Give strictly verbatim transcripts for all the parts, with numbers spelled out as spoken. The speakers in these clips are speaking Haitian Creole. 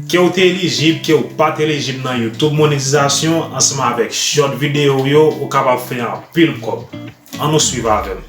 Ke w te elijib, ke w pa t elijib nan YouTube monetizasyon, ansanm avèk short videyo w yo, ou kapab fè anpil kòb. Ann nou swiv avè m.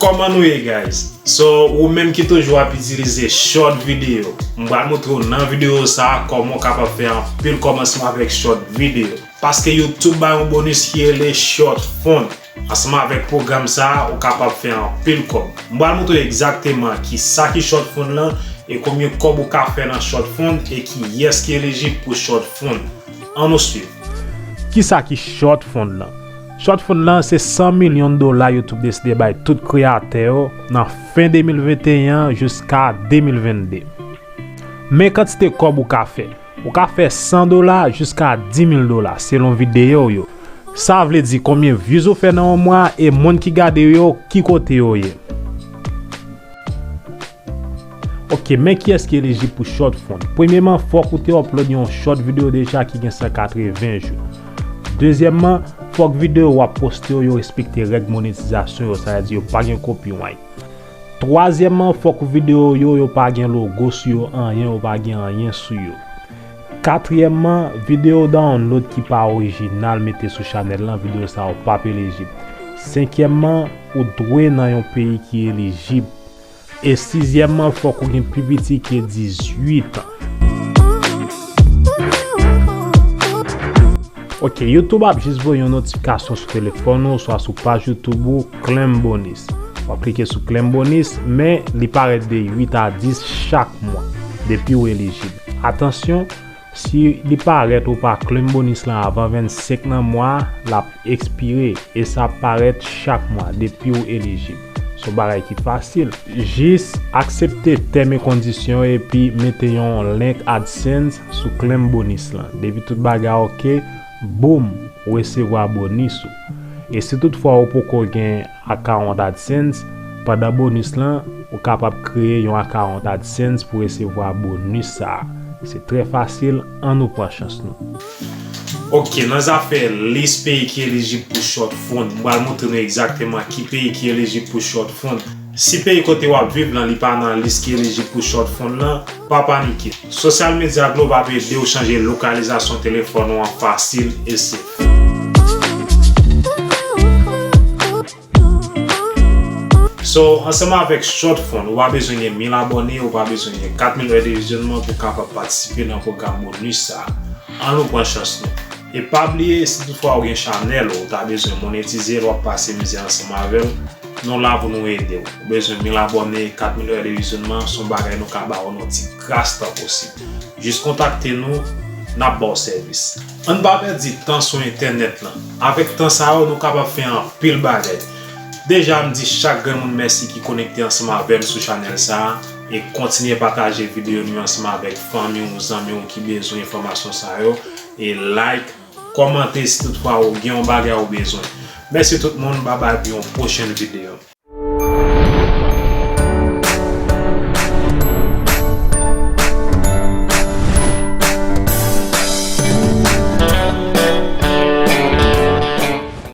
Kòman nou ye, guys? So, ou menm ki toujou ap itilize short videyo, m pral montre w nan videyo sa a kòman w kapab fè anpil kòb ansanm avèk short videyo. Paske YouTube bay yon bonis ki rele Short Fund. Ansanm avèk pwogram sa a, ou kapab fè anpil kòb. M pral montre w egzakteman kisa ki Short Fund lan e konbyen kòb ou ka fè nan Short Fund e kiyès ki elijib pou Short Fund. Ann nou swiv. Kisa ki Short Fund lan? Short Fund lan se san milyon dola YouTube deside bay tout kreyatè yo nan fen de mil venteyen an jiska de mil vennde. Men kantite kòb ou ka fè. Ou ka fè san dola jiska di mil dola selon videyo w yo. Sa vle di konbyen views ou fè nan yon mwa e moun ki gade yo, ki kote yo ye. Ok, men kiyès ki elijib pou Short Fund. Premyeman, fòk ou te upload yon short videyo deja ki gen san katreven jou. Dezyèmman, fòk videyo w ap poste yo, yo respekte règ monetizasyon yo, sa vle di yo pa gen copyright. Twazyèmman, fòk videyo w yo, yo pa gen logo sou yo, anyen, yo pa gen anyen sou yo. Katriyèmman, videyo download ki pa orijinal mete sou chanèl lan, videyo sa yo p ap elijib. Senkyèmman, ou dwe nan yon peyi ki elijib. E sizyèmman, fòk ou gen pi piti ke dizuit an. Ok, YouTube ap jis voye yon notifikasyon sou telefòn ou, oswa sou paj YouTube ou, Claim Bonus. W ap klike sou Claim Bonus, men li parèt de uit a dis chak mwa, depi w elijib. Atansyon, si li parèt ou pa claim bonus lan avan vennsenk nan mwa a, l ap ekspire, e sa ap parèt chak mwa, depi w elijib. Se yon bagay ki fasil. Jis aksepte tèm e kondisyon epi mete yon link AdSense sou claim bonus lan. Depi tout bagay ok, boum, ou resevwa bonis ou. E si toutfwa ou poko gen akawont AdSense, pandan bonis lan, ou kapab kreye yon akawont AdSense pou resevwa bonis sa a. Se trè fasil, ann nou pran chans nou. Ok, nan zafè lis peyi ki elijib pou Short Fund, m pral montre nou egzakteman ki peyi ki elijib pou Short Fund. Si peyi kote w ap viv lan li pa nan lis ki elijib pou Short Fund lan, pa panike. Social Media Globe ap ede w chanje lokalizasyon telefòn ou an fasil e safe. So, ansanm avèk Short Fund, ou pa bezwen gen mil abòne, ou pa bezwen gen kat mil è de vizyònman pou w kapab patisipe nan pwogram bonis sa a. Ann nou pran chans nou. E pa bliye, si toutfwa ou gen chanèl ou, ou ta bezwen monetize l, w ap pase mizè ansanm avè l, nou la pou nou ede w. Ou bezwen mil abòne, kat mil è de vizyònman, se yon bagay nou ka ba w nan ti kras tan posib. Jis kontakte nou, n ap ba w sèvis. Ann pa pèdi tan sou entènèt lan. Avèk tan sa yo, nou kapab fè anpil bagay. Deja, m di chak grenn moun mèsi ki konekte ansanm avè m sou chanèl sa a. E kontinye pataje videyo nou yo ansanm avèk fanmi w, zanmi w ki bezwen enfòmasyon sa yo. E like, kòmante si toutfwa ou gen yon bagay ou bezwen. Mèsi tout moun, babay pou yon pwochèn videyo.